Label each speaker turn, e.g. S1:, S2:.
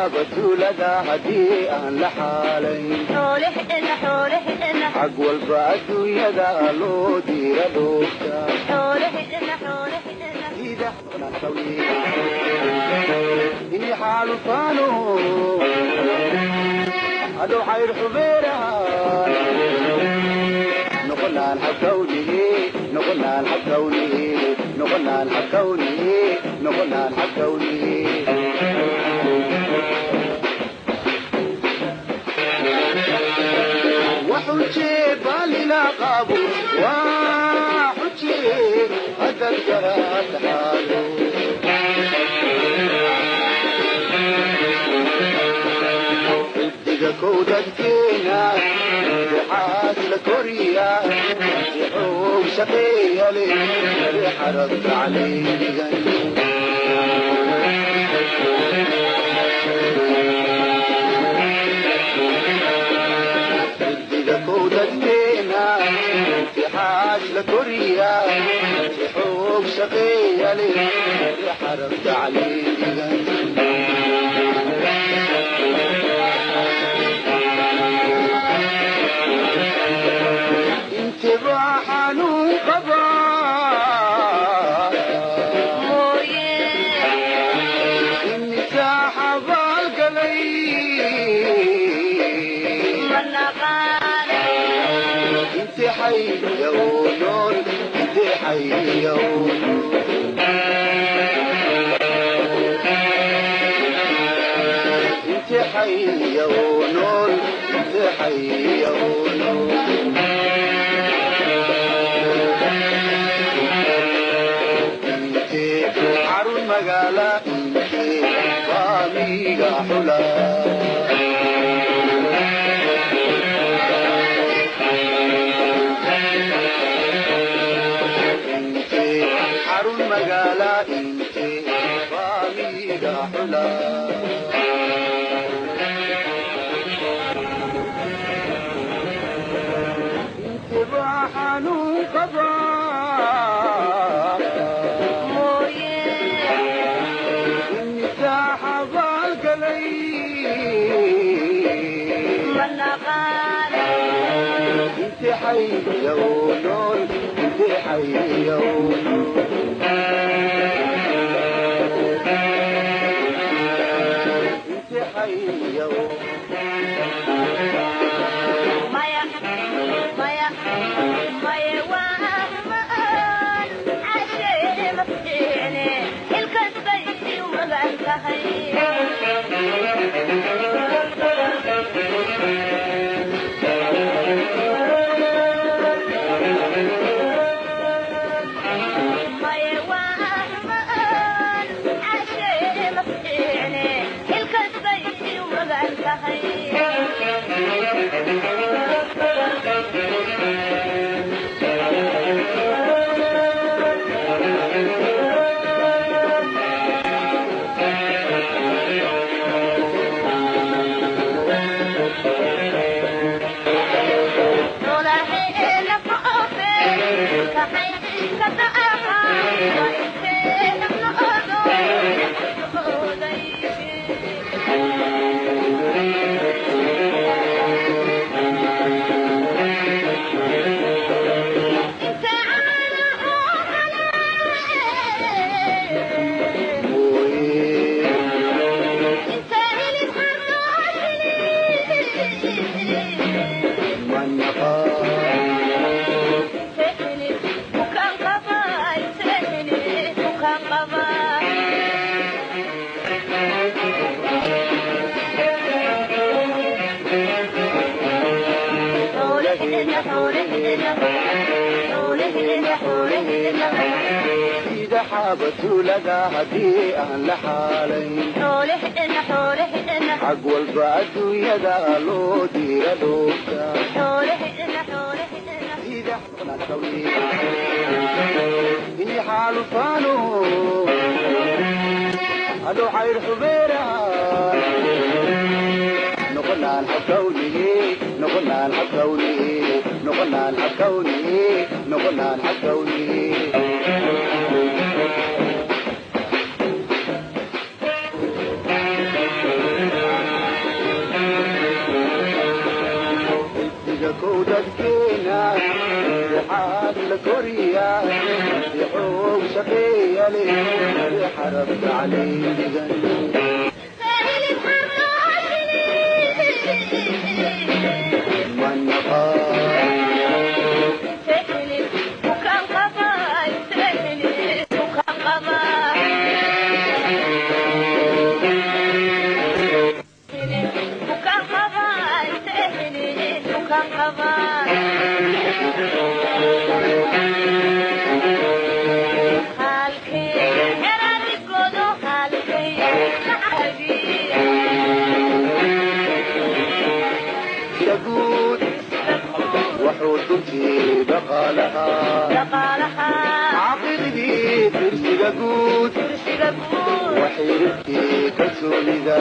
S1: Xaabatuulada haddii aan la xaalayn, xag walba adduunyada loo diira dhoofta. Ini xaalufaano hadhow xayr xubeeraha noqonaan xabkawnihi, noqonaan xabkawnihi, noqonaan xabkawnihi, noqonaan xabkawnihi. Waxuje baalila qabo, waa xuje hadad garaad xaalo. Xidiga kowdadkeena dixaas la koriya, dixoog shaqeeyale, dixarab tacliimigan. Xidiga kowdadkeena dixaas la koriya, dixoog shaqeeyale, dixarab tacliimigan. Intibaa xanuun qabaa, imisaa xabaalgalay, inti xaya oo nool, inti xaya oo nool, inti xaya oo nool, inti xaya oo nool. Inte xarun magaala, inte faamiga xula. Inte xarun magaala, inte faamiga xula. Inte baa xanuun qabaa, imisaa xabaalgalay, inti xaya oo nool, inti xaya oo nool, inti xaya oo. Sida xaabatuulada haddii aan la xaalayn, xag walba adduunyada loo diira dhoofta. Ini xaalufaano hadhow xayr xubeeraha noqonaan xabkawnihi, noqonaan xabkawnihi, noqonaan xabkawnihi, noqonaan xabkawnihi. Sakow dadkeena lixaad la koriya, lixoog shaqeeya leh, xarab tacliin dhigan. Guud wuxuu duntii dhaqaalaha, xaqiiqdii tirsiga guud, waa xiriirkii kalsoonida.